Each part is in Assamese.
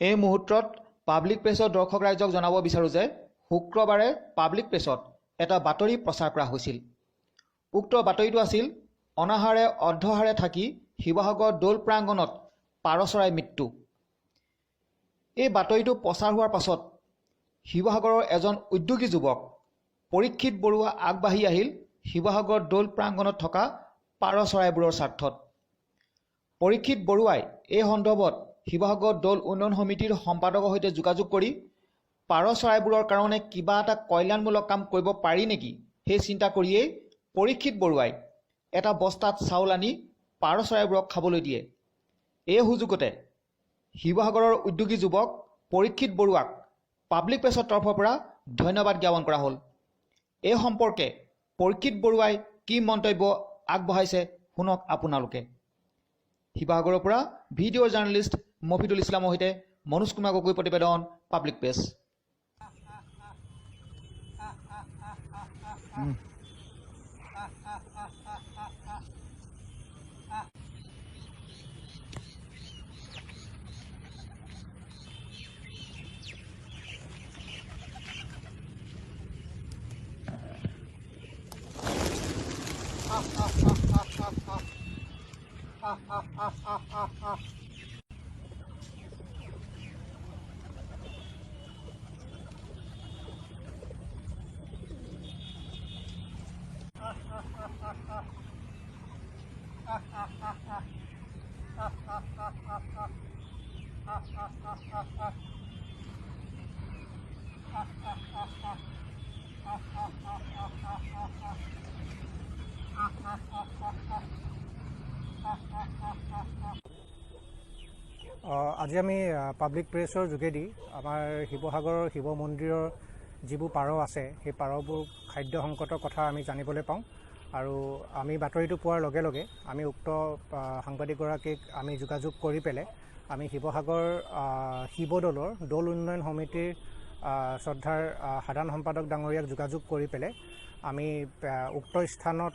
এই মুহূৰ্তত পাব্লিক প্ৰেছৰ দৰ্শক ৰাইজক জনাব বিচাৰোঁ যে শুক্ৰবাৰে পাব্লিক প্ৰেছত এটা বাতৰি প্ৰচাৰ কৰা হৈছিল। উক্ত বাতৰিটো আছিল অনাহাৰে অৰ্ধহাৰে থাকি শিৱসাগৰ দৌল প্ৰাংগণত পাৰ চৰাই মৃত্যু। এই বাতৰিটো প্ৰচাৰ হোৱাৰ পাছত শিৱসাগৰৰ এজন উদ্যোগী যুৱক পৰীক্ষিত বৰুৱা আগবাঢ়ি আহিল শিৱসাগৰ দৌল প্ৰাংগণত থকা পাৰ চৰাইবোৰৰ স্বাৰ্থত। পৰীক্ষিত বৰুৱাই এই সন্দৰ্ভত শিৱসাগৰ দৌল উন্নয়ন সমিতিৰ সম্পাদকৰ সৈতে যোগাযোগ কৰি পাৰ চৰাইবোৰৰ কাৰণে কিবা এটা কল্যাণমূলক কাম কৰিব পাৰি নেকি সেই চিন্তা কৰিয়েই পৰীক্ষিত বৰুৱাই এটা বস্তাত চাউল আনি পাৰ চৰাইবোৰক খাবলৈ দিয়ে। এই সুযোগতে শিৱসাগৰৰ উদ্যোগী যুৱক পৰীক্ষিত বৰুৱাক পাব্লিক প্ৰেছৰ তৰফৰ পৰা ধন্যবাদ জ্ঞাপন কৰা হ'ল। এই সম্পৰ্কে পৰীক্ষিত বৰুৱাই কি মন্তব্য আগবঢ়াইছে শুনক আপোনালোকে। শিৱসাগৰৰ পৰা ভিডিঅ' জাৰ্নেলিষ্ট মফিদুল ইছলামৰ সৈতে মনোজ কুমাৰ গগৈ প্ৰতিবেদন, পাব্লিক প্ৰেছ। আজি আমি পাব্লিক প্ৰেছৰ যোগেদি আমাৰ শিৱসাগৰৰ শিৱ মন্দিৰৰ যিবোৰ পাৰ আছে সেই পাৰবোৰ খাদ্য সংকটৰ কথা আমি জানিবলৈ পাওঁ আৰু আমি বাতৰিটো পোৱাৰ লগে লগে আমি উক্ত সাংবাদিকগৰাকীক আমি যোগাযোগ কৰি পেলাই আমি শিৱসাগৰ শিৱদৌলৰ দৌল উন্নয়ন সমিতিৰ শ্ৰদ্ধাৰ সাধাৰণ সম্পাদক ডাঙৰীয়াক যোগাযোগ কৰি পেলাই আমি উক্ত স্থানত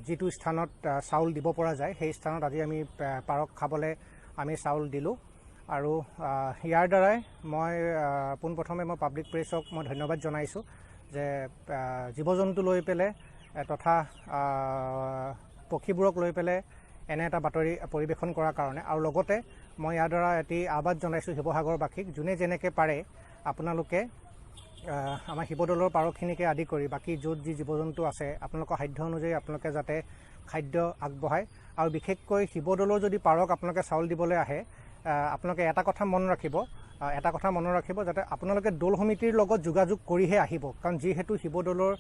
যিটো স্থানত চাউল দিব পৰা যায় সেই স্থানত আজি আমি পাৰক খাবলৈ আমি চাউল দিলোঁ। আৰু ইয়াৰ দ্বাৰাই মই পোনপ্ৰথমে মই পাব্লিক প্ৰেছক মই ধন্যবাদ জনাইছোঁ যে জীৱ জন্তু লৈ পেলাই তথা পক্ষীবোৰক লৈ পেলাই এনে এটা বাতৰি পৰিৱেশন কৰাৰ কাৰণে। আৰু লগতে মই ইয়াৰ দ্বাৰা এটি আহ্বান জনাইছোঁ শিৱসাগৰবাসীক, যোনে যেনেকৈ পাৰে আপোনালোকে আমাৰ শিৱদৌলৰ পাৰখিনিকে আদি কৰি বাকী য'ত যি জীৱ জন্তু আছে আপোনালোকৰ সাধ্য অনুযায়ী আপোনালোকে যাতে খাদ্য আগবঢ়ায়। আৰু বিশেষকৈ শিৱদৌলৰ যদি পাৰক আপোনালোকে চাউল দিবলৈ আহে, আপোনালোকে এটা কথা মন ৰাখিব, এটা কথা মনত ৰাখিব যাতে আপোনালোকে দৌল সমিতিৰ লগত যোগাযোগ কৰিহে আহিব, কাৰণ যিহেতু শিৱদৌলৰ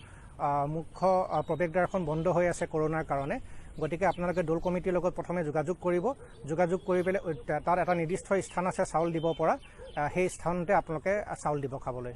মুখ্য প্ৰৱেশদ্বাৰখন বন্ধ হৈ আছে কৰোণাৰ কাৰণে, গতিকে আপোনালোকে দৌল কমিটিৰ লগত প্ৰথমে যোগাযোগ কৰিব। যোগাযোগ কৰি পেলাই তাত এটা নিৰ্দিষ্ট স্থান আছে চাউল দিব পৰা, সেই স্থানতে আপোনালোকে চাউল দিব খাবলৈ।